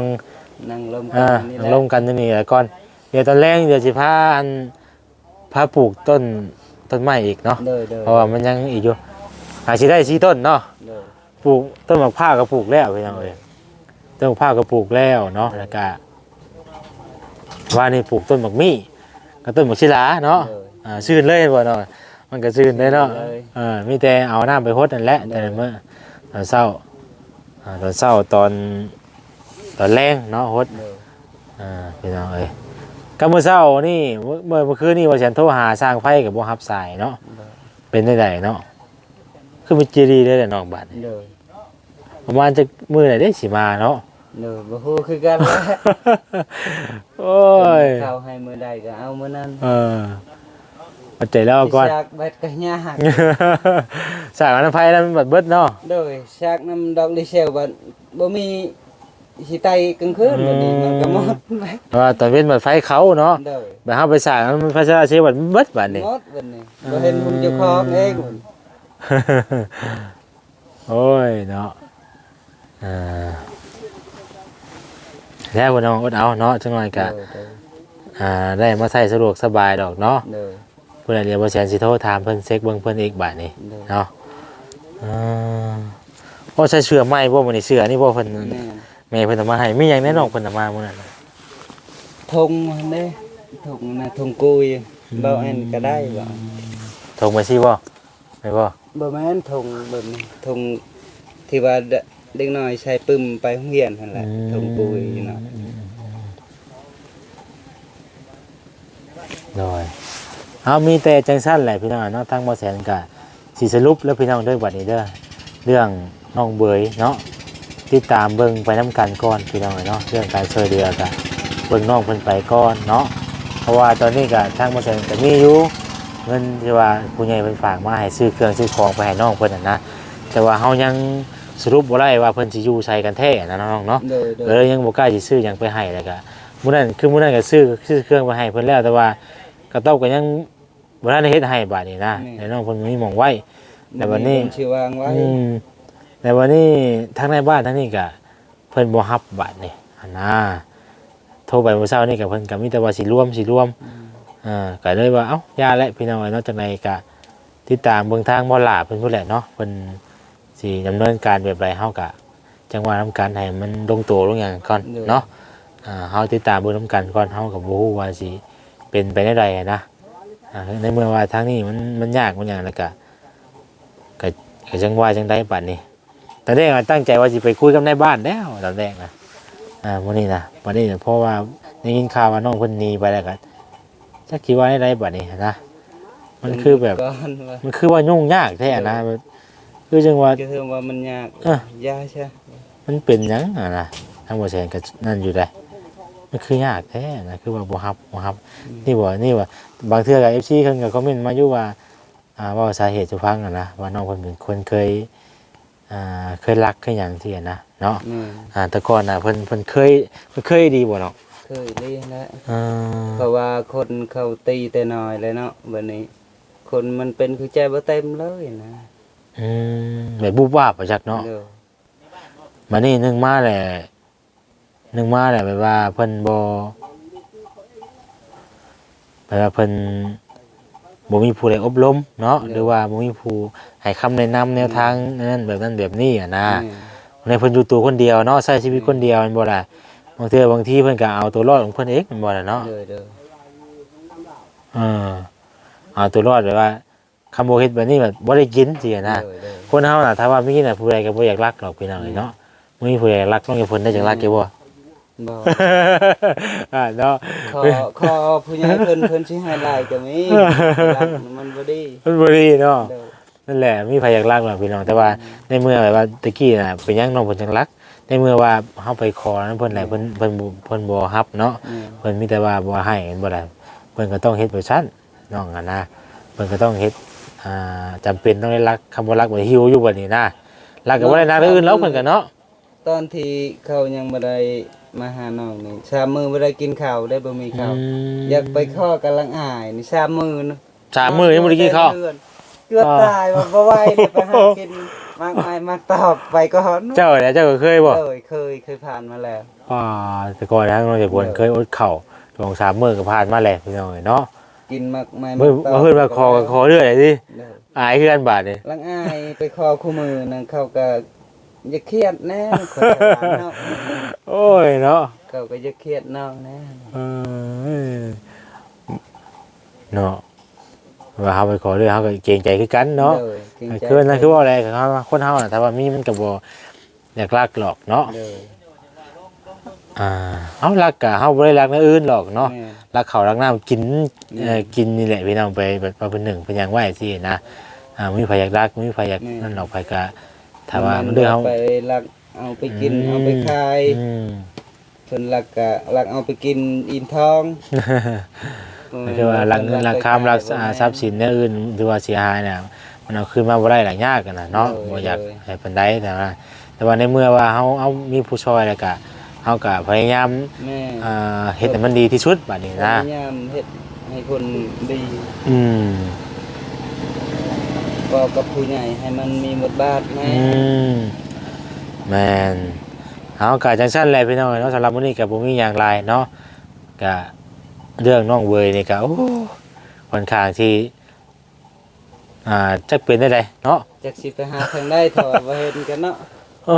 ນັ່ງລົມກັນ ອ່າ ນີ້ແຫຼະ ນັ່ງລົມກັນຢູ່ນີ້ແຫຼະກ່ອນ ດຽວຕອນແລງ ດຽວຊິພາ ອັນ ພາປູກຕົ້ນ ຕົ້ນໄມ້ອີກເນາະ ໂດຍໆ ເພາະວ່າມັນຍັງອີກຢູ່ ອາດຊິໄດ້ສີ່ຕົ້ນເນາະ ໂດຍ ປູກຕົ້ນໝາກພ້າວກໍປູກແລ້ວພີ່ນ້ອງເອີຍ ໂດຍ ຕົ້ນໝາກພ້າວກໍປູກແລ້ວເນາະ ແລ້ວກະ ວ່ານີ້ປູກຕົ້ນໝາກມີ້ກັບຕົ້ນໝາກສີຫຼາເນາະ ໂດຍ ອ່າ ຊື່ນເລີຍເຫັນບໍ່ເນາະ ມັນກໍຊື່ນເລີຍເນາະ ຊື່ນເລີຍ ເອີ ມີແຕ່ເອົານ້ຳໄປຫົດນັ້ນແຫຼະ ໂດຍ ແຕ່ລະມື້ ຕອນເຊົ້າ ອ່າ ຕອນເຊົ້າ ຕອນ ຕອນແລງເນາະ ຫົດ ໂດຍ ອ່າ ພີ່ນ້ອງເອີຍ ກໍມື້ເຊົ້ານີ້ ເມື່ອ ເມື່ອຄືນນີ້ ວ່າຊິໂທຫາຊ່າງໄຟກໍບໍ່ຮັບສາຍເນາະ ໂດຍ ເປັນຈັ່ງໃດເນາະ ຄືມັນຈະດີເລີຍແຫຼະນ້ອງບາດນີ້ ໂດຍ ປະມານຈັກມື້ໃດເດ້ຊິມາເນາະ ໂດຍ ບໍ່ຮູ້ຄືກັນແຫຼະ ໂອ້ຍ ເຂົາໃຫ້ມື້ໃດກໍເອົາມື້ນັ້ນ ເອີ ເອົາໃຈລາວກ່ອນ ຊິສາກແບັດກໍຍາກ ສາກນຳໄຟນຳບັດເບິດເນາະ ໂດຍ ສາກນຳດອກດີເຊວບັດບໍ່ມີ ຊິໄຕ່ກາງຄືນ ອືມ ບັດນີ້ມັນກໍໝົດ ເພາະວ່າຕອນເວັນມັນໄຟເຂົ້າເນາະ ໂດຍ ບັດເຮົາໄປສາກມັນໄຟໂຊລາເຊວບັດເບິດບັດນີ້ ໝົດບັດນີ້ ອ່າ ບໍ່ເຫັນບຸນເຈົ້າຂອງເອງ ໂອ້ຍເນາະ ອ່າ ແລ້ວພີ່ນ້ອງອົດເອົາເນາະ ຈັກໜ້ອຍກະ ໂດຍ ໂດຍ ອ່າ ໄດ້ມາໃຊ້ສະດວກສະບາຍດອກເນາະ ໂດຍ ຜູ້ໃດເລີຍ ບໍ່ແສນຊິໂທຖາມເພິ່ນ ເຊັກເບິ່ງເພິ່ນອີກບາດນີ້ ໂດຍ ເນາະ ເອີ ໂອ້ ໃສ່ເສື້ອໃໝ່ບໍ່ມື້ນີ້ ເສື້ອນີ້ບໍ່ເພິ່ນ ແມ່ນ ແມ່ເພິ່ນເອົາມາໃຫ້ ມີຫຍັງແດ່ນ້ອງເພິ່ນເອົາມາມື້ນັ້ນ ຖົງຫັ້ນເດ້ ຖົງນະ ຖົງກຸຍ ອືມ ເວົ້າອັນກໍໄດ້ບໍ່ ຖົງໄປຊີ້ບໍ່ ແມ່ນບໍ່ ບໍ່ແມ່ນຖົງແບບນີ້ ຖົງທີ່ວ່າເດັກນ້ອຍໃສ່ປຶ້ມໄປໂຮງຮຽນຫັ້ນແຫຼະ ອືມ ຖົງປຸຍເນາະ ອືມ ໂດຍ ເອົາ ມີແຕ່ຈັ່ງຊັ້ນແຫຼະພີ່ນ້ອງເນາະ ທາງບໍ່ແສນກະຊິສະຫຼຸບແລ້ວພີ່ນ້ອງເດີ ບັດນີ້ເດີ ເລື່ອງນ້ອງເບຍເນາະ ຕິດຕາມເບິ່ງໄປນຳກັນກ່ອນພີ່ນ້ອງເອີຍເນາະ ເລື່ອງການຊ່ວຍເຫຼືອກະເບິ່ງນ້ອງເພິ່ນໄປກ່ອນເນາະ ເພາະວ່າຕອນນີ້ກະທາງບໍ່ແສນກະມີຢູ່ ເງິນທີ່ວ່າຜູ້ໃຫຍ່ເພິ່ນຝາກມາໃຫ້ຊື້ເຄື່ອງຊື້ຂອງໄປໃຫ້ນ້ອງເພິ່ນຫັ້ນນະ ແຕ່ວ່າເຮົາຍັງສະຫຼຸບບໍ່ໄດ້ວ່າເພິ່ນຊິຢູ່ໃສກັນແທ້ນະນ້ອງເນາະ ໂດຍ ໂດຍ ກໍເລີຍຍັງບໍ່ກ້າຊິຊື້ຫຍັງໄປໃຫ້ ແລ້ວກະມື້ນັ້ນ ຄືມື້ນັ້ນກໍຊື້ ຊື້ເຄື່ອງໄປໃຫ້ເພິ່ນແລ້ວ ແຕ່ວ່າກະຕອບກໍຍັງ ບໍ່ທັນໄດ້ເຮັດໃຫ້ບາດນີ້ນະ ແມ່ນ ແລ້ວນ້ອງເພິ່ນບໍ່ມີໝ່ອງໄວ້ ແລ້ວບາດນີ້ ບໍ່ມີບ່ອນຊິວາງໄວ້ ອືມ ແລ້ວບາດນີ້ທາງໃນບ້ານທາງນີ້ກະເພິ່ນບໍ່ຮັບບາດນີ້ຫັ້ນນາ ໂທໄປມື້ເຊົ້ານີ້ກະເພິ່ນກະມີແຕ່ວ່າຊິລວມ ຊິລວມ ອືມ ເອີ ກະເລີຍວ່າ ເອົ້າ ຢ່າແຫຼະພີ່ນ້ອງເອີຍເນາະ ຈັ່ງໃດກະຕິດຕາມເບິ່ງທາງບ່ອນຫຼ້າເພິ່ນພຸ້ນແຫຼະເນາະ ເພິ່ນ ຊິດຳເນີນການແບບໃດ ເຮົາກະຈັ່ງວ່ານຳກັນ ໃຫ້ມັນລົງໂຕລົງຫຍັງກ່ອນ ໂດຍ ເນາະ ອ່າ ເຮົາຕິດຕາມເບິ່ງນຳກັນກ່ອນ ເຮົາກໍບໍ່ຮູ້ວ່າຊິເປັນໄປແນວໃດນະ ອ່າ ໃນເມື່ອວ່າທາງນີ້ມັນ ມັນຍາກມັນຫຍັງ ແລ້ວກະ ກະ ກະຈັ່ງວ່າຈັ່ງໃດບາດນີ້ ຕອນແລກອະຕັ້ງໃຈວ່າຊິໄປຄຸຍກັບນາຍບ້ານແລ້ວ ຕອນແລກນະ ອ່າ ມື້ນີ້ນະ ບາດນີ້ເພາະວ່າໄດ້ຍິນຂ່າວວ່ານ້ອງເພິ່ນໜີໄປແລ້ວ ກະຈັກຊິວ່າແນວໃດບາດນີ້ນະ ມັນຄືແບບ ຕ້ອງຢຸດກ່ອນວ່າ ມັນຄືວ່າຫຍຸ້ງຍາກແທ້ນະ ໂດຍ ແບບ ຄືຈັ່ງວ່າ ຄືເຖິງວ່າມັນຍາກ ເອີ ຢ່າຊະ ມັນເປັນຫຍັງຫັ້ນນະ ທາງບໍ່ແສນກໍນັ້ນຢູ່ໃດ໋ ມັນຄືຍາກແທ້ນະ ຄືວ່າບໍ່ຮັບ ບໍ່ຮັບ ອືມ ນີ້ບໍ່ ນີ້ວ່າ ບາງເທື່ອກໍເອັຟຊີເພິ່ນກໍຄອມເມັນມາຢູ່ວ່າ ອ່າ ເວົ້າສາເຫດສູ່ຟັງຫັ້ນນະ ວ່ານ້ອງເພິ່ນເປັນຄົນເຄີຍ ອ່າ ເຄີຍລັກເຄີຍຫຍັງຊີ້ນະເນາະ ແມ່ນ ອ່າ ແຕ່ກ່ອນນະ ເພິ່ນ ເພິ່ນເຄີຍ ເພິ່ນເຄີຍດີບໍ່ນ້ອງ? ເຄີຍດີແຫຼະ ເອີ ເພາະວ່າຄົນເຂົາຕີແຕ່ນ້ອຍແຫຼະເນາະ ບັດນີ້ຄົນມັນເປັນຄືໃຈບໍ່ເຕັມເລີຍນະ ອືມ ແບບວຸບວາບວ່າຈັກເນາະ ໂດຍ ບັດນີ້ໜຶ່ງມາແຫຼະ ໜຶ່ງມາແຫຼະ ແບບວ່າເພິ່ນບໍ່ ແບບວ່າເພິ່ນບໍ່ມີຜູ້ໃດອົບຮົມເນາະ ໂດຍ ຫຼືວ່າບໍ່ມີຜູ້ໃຫ້ຄຳແນະນຳແນວທາງ ອືມ ນັ້ນ ແບບນັ້ນແບບນີ້ຫັ້ນນະ ແມ່ນ ໃນເພິ່ນຢູ່ຕົວຄົນດຽວເນາະ ໃຊ້ຊີວິດ ແມ່ນ ຄົນດຽວແມ່ນບໍ່ລະ ບາງເທື່ອບາງທີເພິ່ນກໍເອົາຕົວລອດຂອງເພິ່ນເອງແມ່ນບໍ່ລະເນາະ ໂດຍ ໂດຍ ເອີ ເອົາຕົວລອດແບບວ່າ ຄັນບໍ່ເຮັດແບບນີ້ແບບບໍ່ໄດ້ກິນຊີ້ນະ ໂດຍ ໂດຍ ຄົນເຮົານະ ຖ້າວ່າມີນະ ຜູ້ໃດກໍບໍ່ຢາກລັກດອກພີ່ນ້ອງເອີຍເນາະ ອືມ ບໍ່ມີຜູ້ໃດຢາກລັກ ນ້ອງຢາກເພິ່ນໄດ້ ອືມ ຢາກລັກຢູ່ບໍ່? ບໍ່ ອ່າ ເນາະ ຂໍ ຂໍຜູ້ໃຫຍ່ເພິ່ນ ເພິ່ນຊິໃຫ້ຫຼາຍກໍມີ ລັກມັນບໍ່ດີ ມັນບໍ່ດີເນາະ ໂດຍ ນັ້ນແຫຼະ ມີໃຜຢາກລັກດອກພີ່ນ້ອງ ແຕ່ວ່າ ອືມ ໃນເມື່ອແບບວ່າແຕ່ກີ້ນະ ເປັນຫຍັງນ້ອງເພິ່ນຈັ່ງລັກ ໃນເມື່ອວ່າເຮົາໄປຂໍນຳເພິ່ນແຫຼະ ອືມ ເພິ່ນ ເພິ່ນ ເພິ່ນບໍ່ຮັບເນາະ ອືມ ເພິ່ນມີແຕ່ວ່າບໍ່ໃຫ້ແມ່ນບໍ່ລະ ເພິ່ນກໍຕ້ອງເຮັດແບບຊັ້ນ ນ້ອງຫັ້ນນະ ເພິ່ນກໍຕ້ອງເຮັດ ອ່າ ຈຳເປັນຕ້ອງໄດ້ລັກ ຄຳວ່າລັກໄປຫິວຢູ່ບັດນີ້ນະ ລັກກໍບໍ່ໄດ້ໜັກເລື່ອງອື່ນແລ້ວ ເພິ່ນກໍເນາະ ຕອນທີ່ເຂົາຍັງບໍ່ໄດ້ມາຫານ້ອງນີ້ ສາມມື້ບໍ່ໄດ້ກິນເຂົ້າເດ້ ບໍ່ມີເຂົ້າ ອືມ ຢາກໄປຂໍກັບລັງອາຍນີ້ ສາມມື້ນະ ສາມມື້ຍັງບໍ່ໄດ້ກິນເຂົ້າ ເກືອບຕາຍວ່າບໍ່ໄຫວເລີຍ ໄປຫາກິນໝາກໄມ້ໝາກຕອບໄປກ່ອນ ເຈົ້າແຫຼະ ເຈົ້າກໍເຄີຍບໍ່? ໂດຍ ເຄີຍ ເຄີຍຜ່ານມາແລ້ວ ອ່າ ແຕ່ກ່ອນທາງນ້ອງໃຈບວນ ໂດຍ ເຄີຍອົດເຂົ້າສອງສາມມື້ກໍຜ່ານມາແລ້ວ ພີ່ນ້ອງເອີຍເນາະ ກິນໝາກໄມ້ ເອີ ໝາກຕອບ ເພິ່ນວ່າຂໍກໍຂໍເລື້ອຍຕິ ໂດຍ ອາຍເຮືອນບາດນີ້ ລັງອາຍໄປຂໍຄູ່ມື້ນັ້ນ ເຂົາກໍຢາກຄຽດແດ່ ຂ້ອຍວ່າເນາະ ໂອ້ຍເນາະ ເຂົາກໍຢາກຄຽດນ້ອງແດ່ ເອີ ເນາະ ວ່າເຮົາໄປຂໍເລື່ອຍ ເຮົາກໍເກງໃຈຄືກັນເນາະ ໂດຍ ເກງໃຈ ຄືນັ້ນ ຄືເວົ້າແຫຼະ ຄົນເຮົານະ ຖ້າວ່າມີມັນກໍບໍ່ຢາກລັກຫຼອກເນາະ ໂດຍ ອ່າ ເຮົາລັກກະ ເຮົາບໍ່ໄດ້ລັກແນວອື່ນຫຼອກເນາະ ແມ່ນ ລັກເຂົ້າລັກນ້ຳກິນ ແມ່ນ ເອີ ກິນນີ້ແຫຼະພີ່ນ້ອງ ໄປແບບວ່າເພິ່ນໜຶ້ງເພິ່ນຫຍັງໄວ້ຊີ້ນະ ອ່າ ບໍ່ມີໃຜຢາກລັກ ບໍ່ມີໃຜຢາກ ແມ່ນ ນັ້ນດອກ ໃຜກະ ຖ້າວ່າມັນເລື່ອງເຮົາ ໄປລັກເອົາໄປກິນ ອືມ ເອົາໄປຂາຍ ອືມ ເພິ່ນລັກກະລັກເອົາໄປກິນອີ່ມທ້ອງ ກໍຄືວ່າລັກເງິນລັກຄຳ ລັກ ອ່າ ຊັບສິນແນວອື່ນ ຖືວ່າເສຍຫາຍນະ ມັນເອົາຄືນມາບໍ່ໄດ້ລະ ຍາກຫັ້ນນະເນາະ ໂດຍ ບໍ່ຢາກ ໂດຍ ໃຫ້ປານໃດ ແຕ່ວ່າ ແຕ່ວ່າໃນເມື່ອວ່າເຮົາ ເຮົາມີຜູ້ຊ່ອຍແລ້ວກະ ເຮົາກະພະຍາຍາມ ແມ່ນ ອ່າ ເຮັດໃຫ້ມັນດີທີ່ສຸດບາດນີ້ນະ ພະຍາຍາມເຮັດໃຫ້ຄົນດີ ອືມ ເວົ້າກັບຜູ້ໃຫຍ່ໃຫ້ມັນມີບົດບາດແດ່ ອືມ ແມ່ນ ເອົາ ກະຈັ່ງຊັ້ນແຫຼະພີ່ນ້ອງເອີຍເນາະ ສຳລັບມື້ນີ້ກະບໍ່ມີຫຍັງຫຼາຍເນາະ ກະເລື່ອງນ້ອງເວີຍນີ້ກະ ໂອ້ ຂ້ອນຂ້າງທີ່ ອ່າ ຈັກເປັນແນວໃດເນາະ ຈັກຊິໄປຫາທາງໃດ ຖ້າວ່າບໍ່ເຫັນກັນເນາະ ເອີ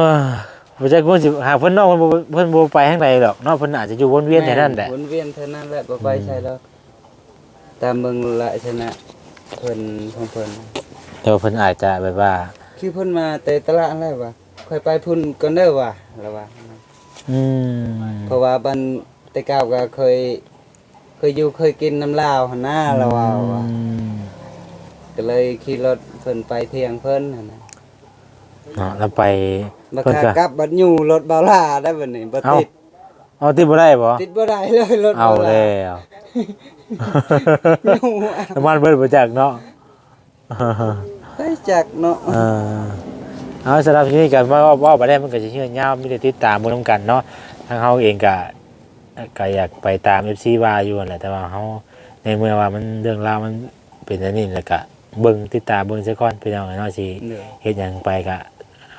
ບໍ່ຈັກເພິ່ນຊິຫາເພິ່ນເນາະ ເພິ່ນບໍ່ ເພິ່ນບໍ່ໄປທາງໃດດອກເນາະ ເພິ່ນອາດຈະຢູ່ວົນວຽນແຖວນັ້ນແຫຼະ ແມ່ນ ວົນວຽນແຖວນັ້ນແຫຼະ ບໍ່ໄປໃສດອກ ອືມ ຕາມເບິ່ງລັກສະນະເພິ່ນ ຂອງເພິ່ນ ແຕ່ວ່າເພິ່ນອາດຈະແບບວ່າ ຄືເພິ່ນມາແຕ່ຕະຫຼາດຫັ້ນແຫຼະວ່າ ຂ້ອຍໄປພຸ້ນກ່ອນເດີວ່າ ລະວ່າ ອືມ ເພາະວ່າບັນ ແຕ່ເກົ່າກໍເຄີຍ ເຄີຍຢູ່ເຄີຍກິນນຳລາວຫັ້ນນາ ອືມ ລາວເວົ້າວ່າ ກໍເລີຍຂີ່ລົດເພິ່ນໄປທ່ຽງເພິ່ນຫັ້ນນະ ເນາະ ລາວໄປ ບັດ ເພິ່ນກໍ ຂາກັບບັດຢູ່ລົດບ່າວຫຼ້າໄດ້ບັດນີ້ ບໍ່ ເອົ້າ ຕິດ ເອົາ ຕິດບໍ່ໄດ້ບໍ່? ຕິດບໍ່ໄດ້ເລີຍລົດ ເອົາ ບ່າວຫຼ້າ ແລ້ວ ນ້ຳມັນເບິດບໍ່ຈັກເນາະ ໃຜຈັກເນາະ ເອີ ເອົາ ສຳລັບທີ່ນີ້ກໍມາເວົ້າ ເວົ້າໄປແລ້ວ ມັນກໍຊິຍືດຍາວ ມີແຕ່ຕິດຕາມເບິ່ງນຳກັນເນາະ ທາງເຮົາເອງກໍ ກໍຢາກໄປຕາມເອັຟຊີວ່າຢູ່ຫັ້ນແຫຼະ ແຕ່ວ່າເຮົາ ໃນເມື່ອວ່າມັນ ເລື່ອງລາວມັນເປັນແນວນີ້ ແລ້ວກະເບິ່ງ ຕິດຕາມເບິ່ງຊະກ່ອນພີ່ນ້ອງເອີຍເນາະ ຊິ ໂດຍ ເຮັດຫຍັງໄປກະ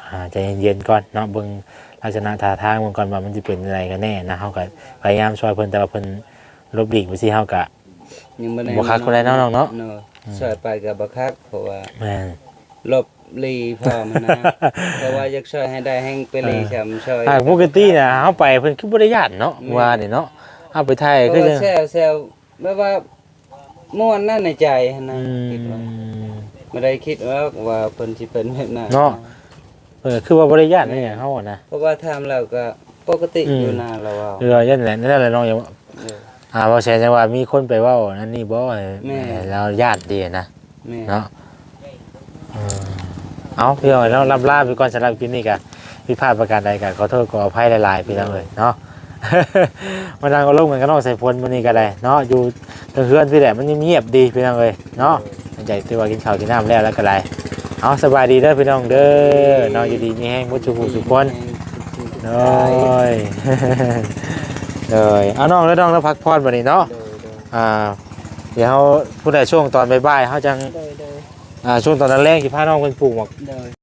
ອ່າ ໃຈເຢັນໆກ່ອນເນາະ ເບິ່ງລັກສະນະທ່າທາງເບິ່ງກ່ອນວ່າມັນຊິເປັນຈັ່ງໃດກັນແນ່ນະ ເຮົາກໍພະຍາຍາມຊ່ອຍເພິ່ນ ແຕ່ວ່າເພິ່ນຫຼົບຫຼີກໄປຊີ້ ເຮົາກະ ຍັງບໍ່ແນ່ ບໍ່ຄັກປານໃດເນາະ ນ້ອງເນາະ ອືມ ຊ່ອຍໄປກໍບໍ່ຄັກ ເພາະວ່າ ແມ່ນ ຫຼົບຫຼີກພ້ອມຫັ້ນນະ ເພາະວ່າຢາກຊ່ອຍໃຫ້ໄດ້ແຮ່ງໄປຫຼີກ ເອີ ຊ່ຳ ຊ່ອຍ ອ່າ ປົກກະຕິນະ ເຮົາໄປເພິ່ນຄືບໍ່ໄດ້ຢ້ານເນາະ ແມ່ນ ວ່ານີ້ເນາະ ເຮົາໄປຖ່າຍ ເພາະວ່າຄື ແຊວ ແຊວ ແບບວ່າມ່ວນນະໃນໃຈຫັ້ນນະ ອືມ ຄິດວ່າ ບໍ່ໄດ້ຄິດວ່າ ວ່າເພິ່ນຊິເປັນແບບນັ້ນເນາະ ເອີ ຄືວ່າບໍ່ໄດ້ຢ້ານອີ່ຫຍັງເຮົາຫັ້ນນະ ເພາະວ່າຖາມແລ້ວກໍປົກກະຕິ ອືມ ຢູ່ນະ ລາວເວົ້າ ເອີ ຢ້ານແຫຼະ ນັ້ນແຫຼະນ້ອງ ຢ່າ ເອີ ອ່າ ບໍ່ແຊນ ຈັ່ງວ່າມີຄົນໄປເວົ້ານັ້ນນີ້ບໍ່ ແມ່ນ ແມ່ນ ລາວຢ້ານເດນະ ແມ່ນ ເນາະ. ເອີ ເອົາ ພີ່ນ້ອງເນາະ ລ່ຳລາໄປກ່ອນ ສຳລັບຄລິບນີ້ກະຜິດພາດປະການໃດກະຂໍໂທດຂໍອະໄພຫຼາຍໆ ພີ່ນ້ອງເອີຍເນາະ. ມານັ່ງອາລົມກັນກັບນ້ອງສາຍຝົນມື້ນີ້ກະໄດ້ເນາະ ຢູ່ເທິງເຮືອນພີ້ແຫຼະ ມັນຍັງງຽບດີ ພີ່ນ້ອງເອີຍເນາະ. ໃຫຍ່ຖືວ່າກິນເຂົ້າກິນນ້ຳແລ້ວ ແລ້ວກະໄດ້. ເອົາ ສະບາຍດີເດີພີ່ນ້ອງເດີເນາະ ຢູ່ດີມີແຮງເບິດສູ່ຜູ້ສູ່ຄົນ. ໂດຍ ໂດຍ ເອົາ ນ້ອງເດີ ນ້ອງເດີ ພັກຜ່ອນບັດນີ້ເນາະ. ໂດຍ ໂດຍ ອ່າ ດຽວເຮົາ ຜູ້ໃດຊ່ວງຕອນບ່າຍໆ ເຮົາຈັ່ງ ໂດຍ ໂດຍ ອ່າ ຊ່ວງຕອນແລງໆ ຊິພານ້ອງເພິ່ນປູກໝາກ ໂດຍ